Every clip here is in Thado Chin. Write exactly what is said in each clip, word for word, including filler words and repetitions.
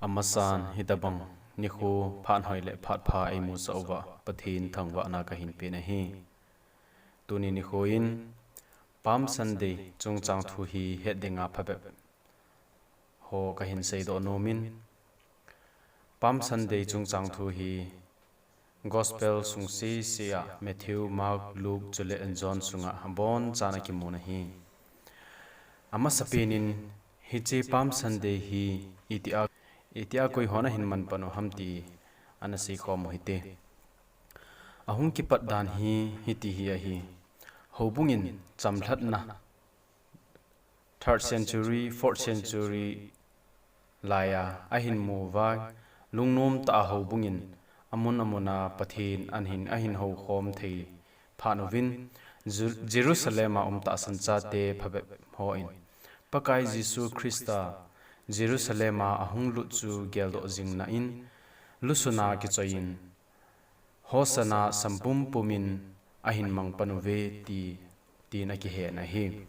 Amasan hitabang nikho phat hoi le phat pha eimusah uva Pathen thangvahna kahin pen ahi. Tuni nikho in Palm Sunday chungchang thu hi het dinga phabep ho kahin seidoh nomin, Palm Sunday chungchang thu hi Gospel sung sese a Matthew, Mark, Luke chule John sunga abonchan akimun ahi. Amasapen in hiche Palm Sunday hi itia, itia koihon ahin manpan u ham ti ana seikhom u hite. Ahung kipat dan hi hiti hi ahi. Houbung in chamlhatna third century, fourth century laiya ahin mu uva, lungnom tah a houbung in amun amun a Pathen ahin, ahin houkhom thei phat uvin, Jeru-, Jerusalem a um tahsan chate phabep hon Pakai Jesu Christa Jerusalem a ahung lut chu geldoh jingna in, lusuna kichoiyin, Hosanna sampum pumin ahin mangpan uve ti, tin akihen ahi.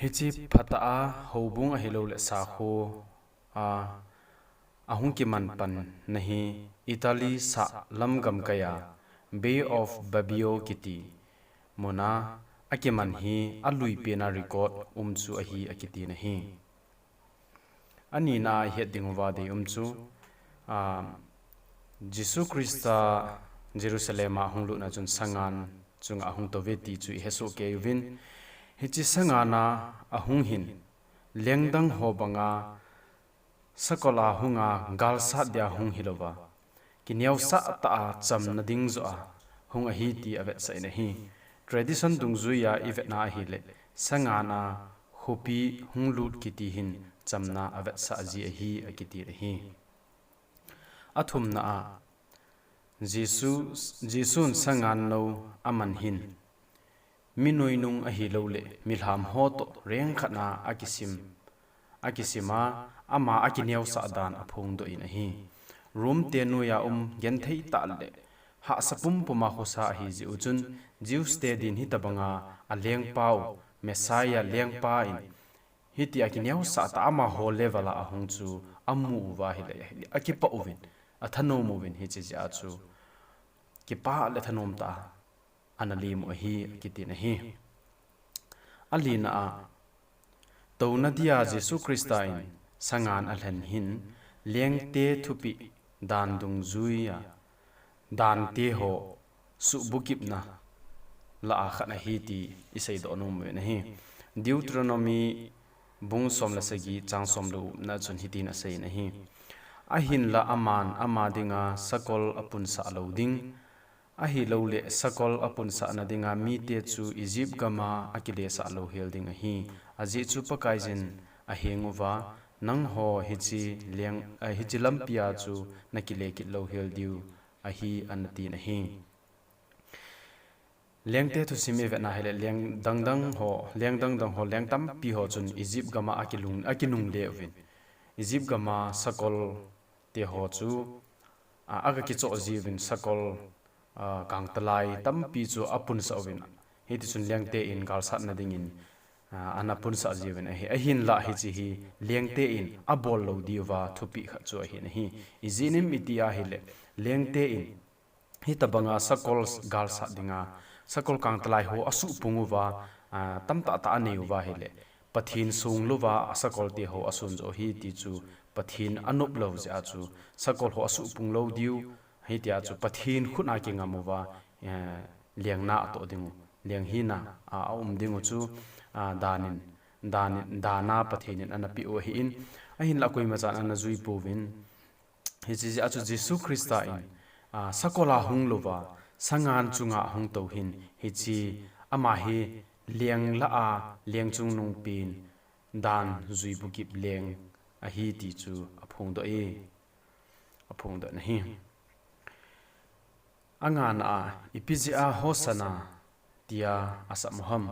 Hiche phatah a houbung ahilouleh sakho a ahung kimanpanna hi Italy sah lam gamkai a Bay of Bobbio kiti muna akiman hi aluipen a record um chu ahi akitin ahi. Anina a ihet ding uva deium chu, ah, Jesu Christa Jerusalem a ahung lutna chun sangan chunga ahung touve ti chu ihesoh kei uvin. Hiche sangan a ahung hin lengdang ho banga sakol a hunga galsat dia hung hilouva, kineosah tah a chamna ding joh a hung ahi ti avetsah in ahi. Tradition dungjuiya ivetna ahileh, sangan a khopi hung lut kiti hin chamna avetsah ji ahi akitin ahi. Athumna a, Jesu, Jesun sangan nou aman hin, mi noinung ahilouleh milham ho toh rengkhat na akisim, akisim a, ama akineosah dan aphongdoh in ahi. Rome te noiya um genthei tah le hahsa pumpum a khosa ahi jeh u chun, Jews te din hitabanga alengpau, Messiah lengpa in, hitia kineosah tah amaho level a ahung chu amu uva ahileh, akipah uvin, athanom uvin, hiche jeh a chu kipah le thanom tah a ana lemu ahi akitin ahi. Alina a, touna dia Jesu Christa in sangan alhen hin lengte thupeh dan dungjuiya dante ho suhbukipna lah a khat ahi ti iseidoh nom uvin ahi. Deuteronomy bung som le sagi chang som le gupna chun hitin asei in ahi. Ahinlah aman ama dinga sakol apunsah lou ding, ahilouleh sakol apunsahna dinga mite chu Egypt gama akilesah louhel ding ahi. Ajeh chu Pakaiyin aheng uva, nangho hiche leng, ah, hiche lampia chu nakile kit louhel diu ahi anatin ahi. Lengte thusim ivetna hileh leng dangdang ho, leng dangdang ho, leng tampi ho chun Egypt gama akilung, akinungle uvin. Egypt gama sakol te ho chu, a, aga kichoh jiuvin sakol, a, kangtalai tampi chu apunsah uvin. Hitichun lengte in galsatna dingin, a, ana punsah jiuvin ahi. Ahinlah hiche hi lengte in abol lou diuva thupeh khat chu ahin ahi. Ijeh inem iti ahileh, lengte in hitabanga sakol galsat dinga, sakol kangtalai ho asuhpung uva, a, tamtah tah anei uva ahileh, Pathen songlouva asakol te ho asun joh ahi ti chu Pathen anop lou jeh a chu sakol ho asuhpung lou diu, hitia chu Pathen khut a kingam uva, eh, lengna atoh dingu, lenghina a, aum dingu chu, a, danin, danin, dana Pathen in anapeh u ahin, ahinlah koimachan ana juipouvin, Hiche jeh a chu Jesu Christa in, a, sakol a hung louva, sangan chunga ahung tou hin, hiche ama hi leng lah a, leng chungnungpen dan juibukip leng ahi ti chu aphongdoh e, aphongdoh in ahi. Angana a, ipi jeh a Hosanna tia asam u ham.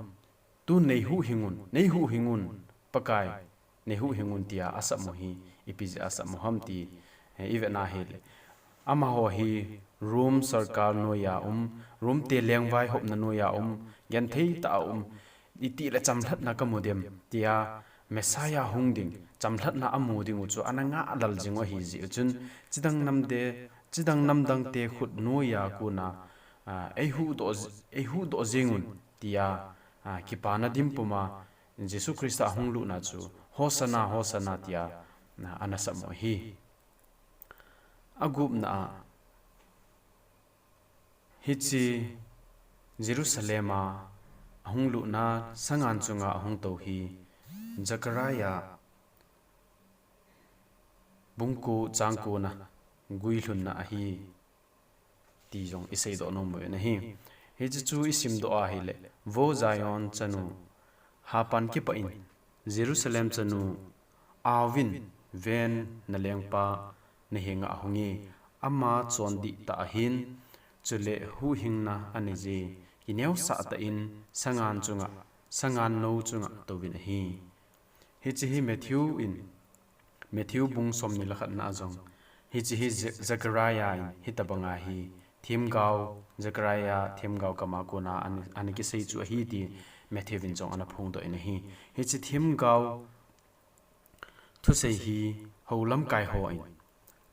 Tu neihuhhingun, neihuhhingun, Pakai, neihuhhingun tia asam u hi, ipi jeh a asam u ham ti, eh, ivetna hileh. Amaho hi Rome sarkar noiya um, Rome te lengvaihopna noiya um, genthei tah a um, itih le chamlhatna kamu dem, tia Messiah hung ding, chamlhatna amu ding u chu ana ngah lal jing u ahi jeh u chun, chidang namte, chidang namdangte khut noiya kona, ah, eihuhdoh, eihuhdoh jeng un, tia, ah, kipana dim puma Jesu Christa ahung lutna chu, Hosanna, Hosanna, tia, ah, ana sam u ahi. Agupna a, hiche Jerusalem a ahung lutna sangan chunga ahung tou hi Zechariah bung ko chang kona guilhunna ahi ti jong iseidoh nom u ahi. Hiche chu isimdoh ahile, Vo Zion chanu, hapan kipah in, Jerusalem chanu, aovin, ven, nalengpa nahenga ahunge, ama chondih tah ahin, chule huhhingna anei je, kineosah tah in, sangan chunga, sangan nou chunga touvin ahi. Hiche hi Matthew in, Matthew bung somni le khatna a jong, hiche hi Ze-, Zechariah in, hitobanga hi, themgao, Zechariah themgao kama kona ana, ana kisei chu ahi ti Matthew in jong ana phongdoh in ahi. Hiche themgao thusei hi hou lamkai hon,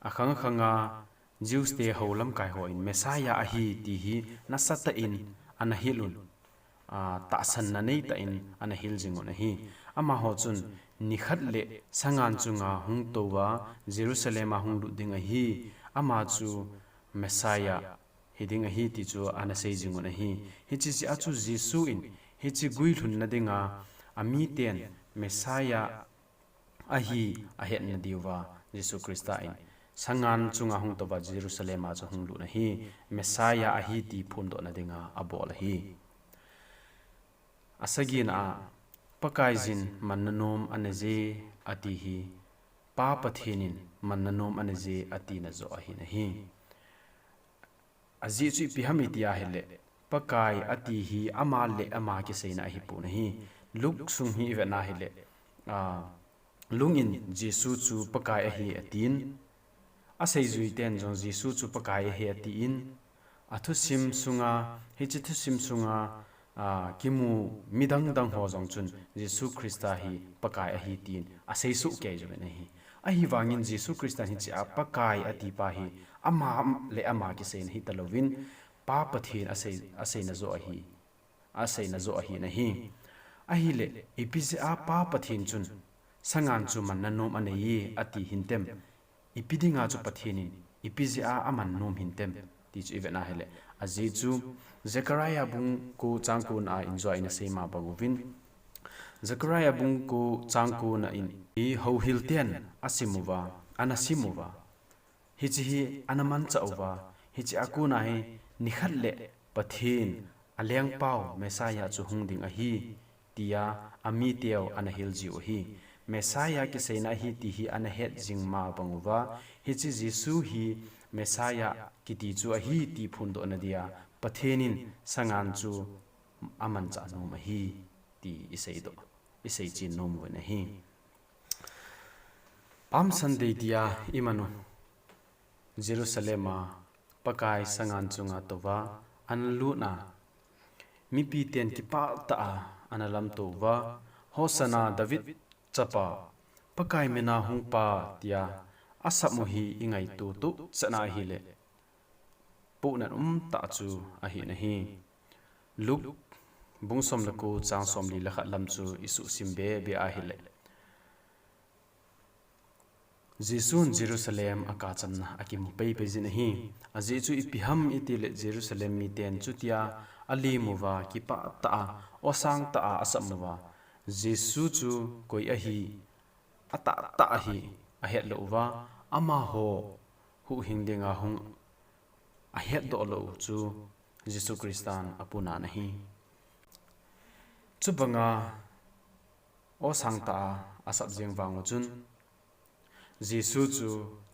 akhang khanga Jews te hou lamkai hon Messiah ahi ti hi nasatah in ana hilun, ah, tahsanna neitah in ana hil jingun ahi. Amaho chun nikhat le sangan chunga hung touva Jerusalem a hung lut ding ahi. Ama chu Messiah hiding ahi ti chu ana sei jingun ahi. Hiche jeh a chu Jesu in hiche guilhunna dinga amiten Messiah ahi ahetna diuva Jesu Christa in sangan chunga hung touva Jerusalem a chu hung lut ahi, Messiah ahi ti phondohna dinga abol ahi. Asagina a, Pakaiyin manna nom anei je ati hi, Pa Pathen in manna nom anei je atina joh ahi nahi. Ajeh chu ipi ham iti ahile, Pakai ati hi ama le ama kiseina ahipon ahi. Luke sung hi ivet na hile, ah, Luke in Jesu chu Pakai ahi atin, aseijui ten jong Jesu chu Pakai ahi atin, athusim sunga, hiche thusim sunga, ah, kimu midang dang ho jong chun Jesu Christa hi Pakai ahi tin asei soh kei jouvin ahi. Ahivangin Jesu Christa hiche a Pakai ati pa hi ama le ama kiseina hita louvin, Pa Pathen asei, aseina joh ahi, aseina joh ahi nahi. Ahile, ipi jeh a Pa Pathen chun sangan chu manna nom anei e ati hintem? Ipi dinga chu Pathen in ipi jeh a aman nom hintem ti chu ivet na hile, ajeh chu Zechariah bung ko chang kona in jua in asei ma bang uvin, Zechariah bung ko chang kona in ihouhil ten asim uva, ana sim uva, hiche hi ana manchah uva, hiche a kona hi nikhat le Pathen alengpau Messiah chu hung ding ahi, tia amiteu ana hil jiu ahi. Messiah kiseina ahi ti hi ana het jing ma bang uva, hiche Jesu hi Messiah kiti chu ahi ti phondohna dia Pathen in sangan chu amanchah nom ahi ti iseidoh, iseichen nom uvin ahi. Palm Sunday dia imanu Jerusalem a Pakai sangan chunga touva ana lutna, mipi ten kipah tah a ana lamto uva, Hosanna David chapa, Pakai mina hungpa tia asam u hi ingaito toh chan ahile, pohnat umtah chu ahi nahi. Luke bung som le ko chang somli le khat lam chu isuhsim bebe ahile, Jesun Jerusalem akachamna akimu peipei jin ahi. Ajeh chu ipi ham itile Jerusalem miten chutia alemu va kipah tah a, osang tah a asam uva, Jesu chu koi ahi, atahtah ahi ahet lou uva, amaho huhhing dinga hung ahetdoh lou chu Jesu Christan apunan ahi. Chubanga osang tah a asap jeng vang u chun, Jesu chu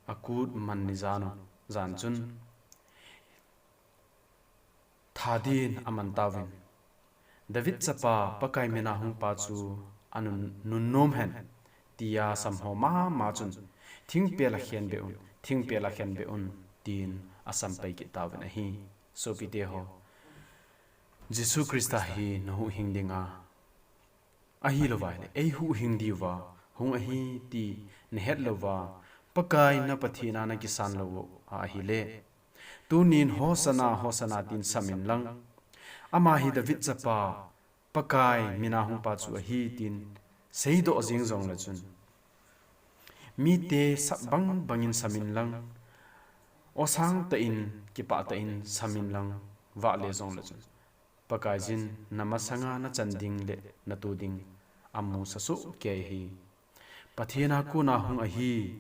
akut man ni jan u, jan chun, tha din aman tauvin, David chapa Pakai mina hungpa chu anun, nunnom hen, tia samho mama chun, thingpel a khenbeh un, thingpel a khenbeh un, tin asam pai kit tauvin ahi. Sopite ho, Jesu Christa hi nahuhhing dinga, ahilouva le eihuhhing diuva hung ahi ti nahet louva, Pakai na Pathen a nakisan lou ahile, tunin Hosanna, Hosanna tin samin lang, ama hi David chapa, Pakai mina hungpa chu ahi tin seidoh jeng jongle chun, mite sap bang bangin samin lang, osang tah in, kipah tah in samin lang, vahle jongle chun, Pakaiyin namasanga nachan ding le natoh ding amusa sohkei ahi. Pathen a kona hung ahi,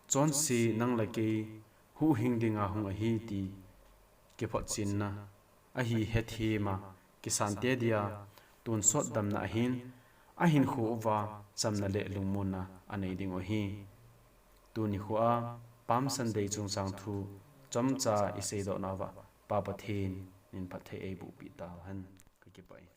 chonse nang le kei huhhing dinga hung ahi ti kiphotchenna ahi hethem a, kisante dia tonsot damna ahin, ahinkho uva chamna le lungmonna anei ding u ahi. Tuni khoa Palm Sunday chungchang thu chomcha iseidoh nauva, Pa Pathen in phatthei eibohpeh tauhen. Kakipah e.